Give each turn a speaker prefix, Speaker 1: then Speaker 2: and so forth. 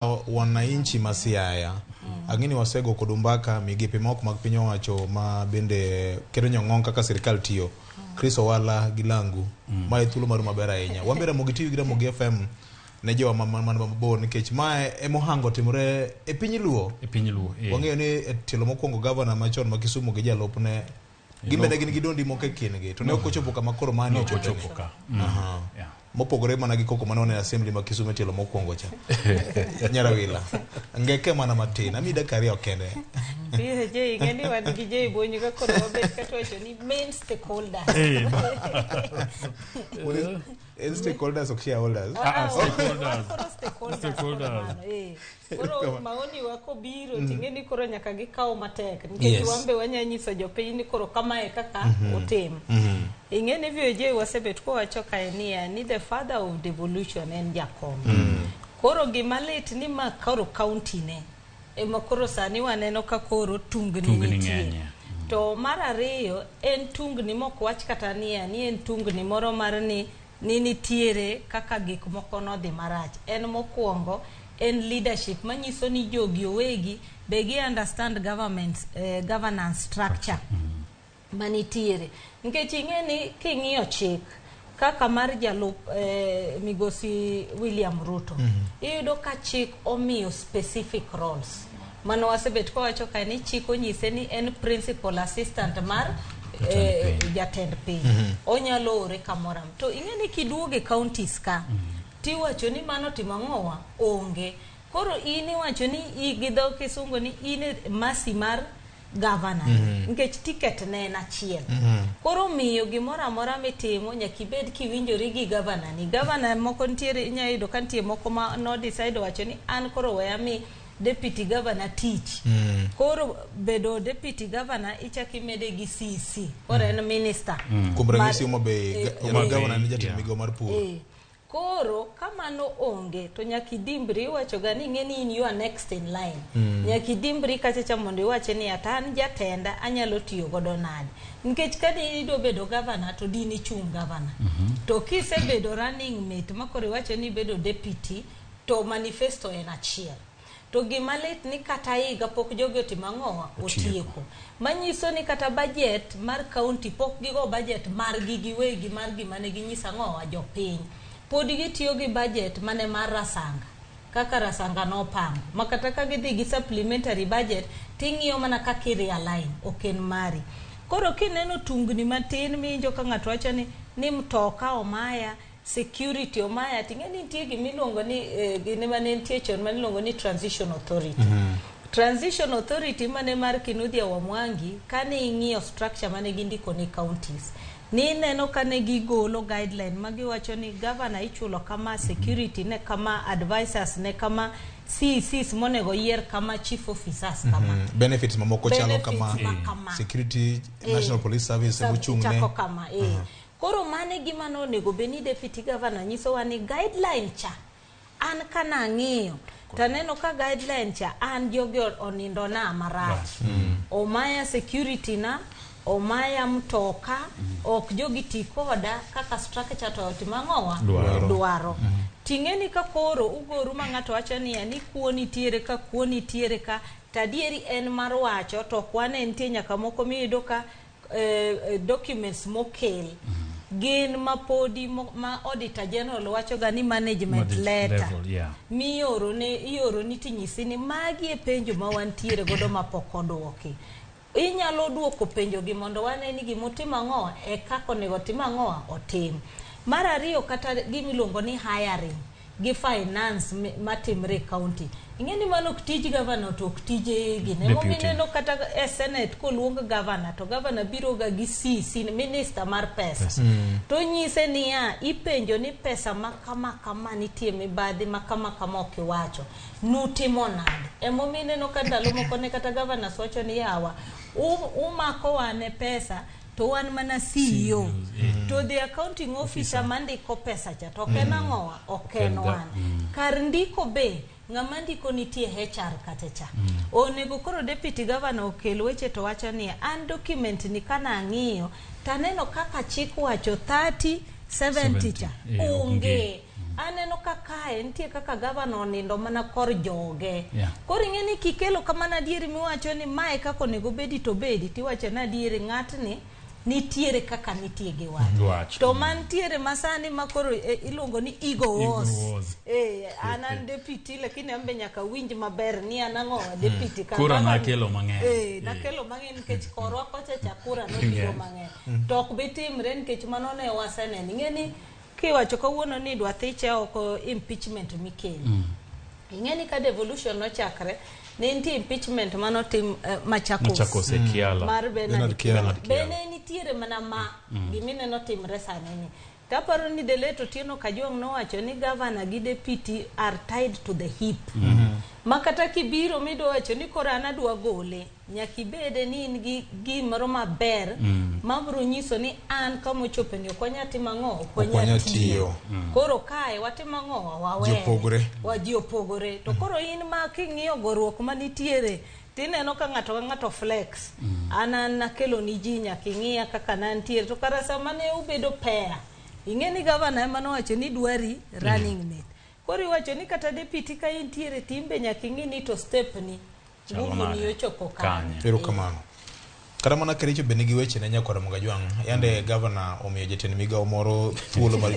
Speaker 1: Wananchi ma Siaya, ang'e ni wasego kodu mbaka migepe maok mag piny owacho ma bende keto nyong'ong kaka sirikal tiyo. Chris Owala gi Langu, mae thuolo maru maber ahinya. Wan be Ramogi TV gi Ramogi FM ne jowa man mabor nikech mae emohango timore e piny Luo.
Speaker 2: E piny Luo.
Speaker 1: Wang'eyo ni e tielo mokwongo gavana machon ma Kisumu gi jalupne gin bende gin gi dondi moko e kindgi to ne ok ochopo kama koro mani
Speaker 2: Ne ok
Speaker 1: ochope.
Speaker 2: ochopo ka. Yeah.
Speaker 1: Mopogore mana gi koko mane wane e assembly ma Kisumu e tielo mokwongo cha. Nyarawila. Ngeke mana matin. Ami dakika ariyo kende.
Speaker 3: Jay, ing'e ni wan gi Jay Bonyo ka koro wabet ka to wacho ni main stakeholder.
Speaker 1: En stakeholders ok shareholders.
Speaker 2: Ah, ah, stakeholders.
Speaker 3: Koro stakeholders.
Speaker 2: Stakeholders.
Speaker 3: Koro mano, eh. Koro maoni wa kobiro ting'e ni koro nyaka gikaw matek nikech wan be wanya nyiso jopiny ni koro kamae kaka otim. Ing'e ni VOJ wasebet kowacho kae niya ni the father of devolution en Jakom. Koro gima lit ni ma koro county ne ema koro sani waneno ka koro tungni
Speaker 2: Tungni
Speaker 3: nitie.
Speaker 2: ng'enyie.
Speaker 3: To mar ariyo en tungni mok wach kata niya ni en tungni moro mar ni ni nitiere kaka gik moko nodhi marach. En mokwongo en leadership manyiso ni jogi owegi be gi understand government, governance structure manitiere. Nikech ing'e ni king'iyo chik kaka mar jalup migosi William Ruto, iyudo ka chik omiyo specific roles. Mano wasebet kowacho kae ni chik onyise ni en principal assistant mar jatend piny. Onyalo ore kamoro amora. To ing'e ni kiduogo e counties ka, tiwacho ni mano timo ang'owa? Onge. Koro in iwacho ni gi dho kisungu ni in e mercy mar governor. Nikech ticket ne en achiel. Koro miyo gimoro amora mitimo nyaka ibed kiwinjori gi governor ni. Governor moko nitiere inyalo yudo ka nitie moko ma no decide wacho ni an koro we ami deputy governor tich. Koro bedo deputy governor ichako imede gi CC. Koro en minister.
Speaker 1: Kuom ranyisi Homa Bay,
Speaker 2: Homa Bay,
Speaker 1: gavana ni jatend migao mar pur.
Speaker 3: Koro kamano onge to nyaka idimbri iwacho ga ni ing'e ni in you are next in line. Nyaka idimbri kacha cha mondo iwache ni ata an jatenda anyalo tiyo godo nade. Nikech ka di idwa bedo governor to dini chung governor. To kisebedo running mate ma koro iwacho ni ibedo deputy to manifesto en achiel. To gima lit ni kata higa pok jogi otimo ang'owa? Otieko. Manyiso ni kata budget mar county pok gigo budget margi giwegi mar gima ne ginyiso ang'owa jopiny. Pod gitiyo gi budget mane mar Rasanga. Kaka Rasanga nopango. Ma kata ka gidhi gi supplementary budget ting'iyo mana kaka i realign ok en mari. Koro kineno tungni matin miwinjo ka ng'ato wacho ni mtoka omaya, security omaya, ting'e ni nitie gimiluongo ni gine mane nitie chon mane iluongo ni transition authority. Transition authority mane mar Kinuthia Wamwangi kane ing'iyo structure mane gindiko ni counties ni ineno kane gigolo guideline magiwacho ni governor ichulo kama, security ne kama, advisors ne kama, CECs monego yier kama, chief officers kama.
Speaker 1: Benefits mamoko chalo kama,
Speaker 3: Benefits ma kama.
Speaker 1: Security, National Police Service mochung' ne.
Speaker 3: Chako kama, Koro mane gima nonego bed ni deputy governor nyisowa ni guideline cha an kana ang'iyo to aneno ka guideline cha an jogi onindo na marach. Omaya security na, omaya mtoka, ok jogi ti koda kaka structure to otimo ang'owa?
Speaker 2: Dwaro.
Speaker 3: Dwaro. Ting'e ni ka koro ugoru ma ng'ato wacho niya ni kuo nitiere ka, kuo nitiere ka, to adieri en mar wacho to ok wane nitie nyaka moko miyudo ka documents mokel gin ma podi ma Auditor General wacho ga ni management letter
Speaker 2: level, yeah.
Speaker 3: mioro ne ioro ni tinyisi ni magi e penjo ma wantiere godo ma pok oduoki. Inyalo duoko penjo gi mondo wane ni gimotimo ang'o e kaka onego otim ang'o otim. Mar ariyo kata gimiluongo ni hiring gi finance matimre e county. Ing'e ni mano ok tij governor to ok tij gine. Emomiyo
Speaker 2: Deputy.
Speaker 3: ineno kata e Senate koluong governor to governor biro ga gi CC minister mar pesa. To nyise niya ipenjo ni pesa ma kama kama nitie mibadhi ma kama kama ok iwacho. Nutimo nade? Emomiyo ineno ka ndalo moko ne kata governors wacho ni yawa umako wane pesa to wan mana CEO. To the accounting officer mandiko pesa cha to ok en ang'owa? Ok en wan. Kar ndiko be ng'ama ndiko nitie HR kacha cha. Onego koro deputy governor okel weche to wacho ni an document ni kana ang'iyo taneno kaka chik wacho 30 70 cha
Speaker 2: onge.
Speaker 3: Onge. Aneno ka kae nitie kaka gavana onindo mana kor joge.
Speaker 2: Yeah.
Speaker 3: Koro ing'e ni kikelo kamano adieri miwacho ni mae kaka onego bedi to bedi, tiwacho ni adieri ng'atni nitiere kaka nitie gi wach.
Speaker 2: Wach.
Speaker 3: To mantiere masani ma koro iluongo ni ego wars.
Speaker 2: wars.
Speaker 3: An an deputy, lakini an be nyaka winj maber ni an ang'o deputy. Ka
Speaker 2: Kura
Speaker 3: gavana-
Speaker 2: nakelo mang'eny.
Speaker 3: Nakelo mang'eny nikech korwa kocha cha kura nobiro
Speaker 2: Ng'eny.
Speaker 3: mang'eny. To ok bi timre nikech mano ne waseneno. Ing'e ni kiwacho kawuono ni idwa thiche oko impeachment mikelo. Ing'e ni ka devolution nochakre, ne nitie impeachment manotim Machakos.
Speaker 2: Machakos e Kiala.
Speaker 3: Mar Bernard
Speaker 1: Bernard Kiala.
Speaker 3: Kiala. Bende nitiere mana ma gimineno timre sani ni. Taparo ni the late Otieno Kajwang' nowacho ni governor gi deputy are tied to the hip. Ma kata kibiro midwa wacho ni koro an adwa gole, nyaka ibede ni in gi gimoro maber mabiro nyiso ni an kama ochope ni ok wanyal timo ang'o, ok
Speaker 1: wanyal
Speaker 3: wanyal
Speaker 1: tiyo.
Speaker 3: tiyo. Koro kae watimo ang'o, wawere.
Speaker 1: Ji opogore.
Speaker 3: Wa ji opogore. To koro in ma king'iyo goruok manitiere tineno ka ng'ato ka ng'ato flex. An nakelo ni ji nyaka ing'iya kaka nantiere. To kara sama ne ubedo pair, ing'e ni gavana ema nowacho ni dwari running mate. Koro iwacho ni kata deputy ka intiere timbe nyaka ing'i ni to step ni
Speaker 2: Chalo
Speaker 3: nguvu ni
Speaker 2: nade?
Speaker 3: ochopo kanye.
Speaker 2: Kanye.
Speaker 1: Erokamano. Kata mana Kericho be nigi weche ne nyakwar Mogajwang'. Yande gavana omiyo jatend migawo moro thuolo mar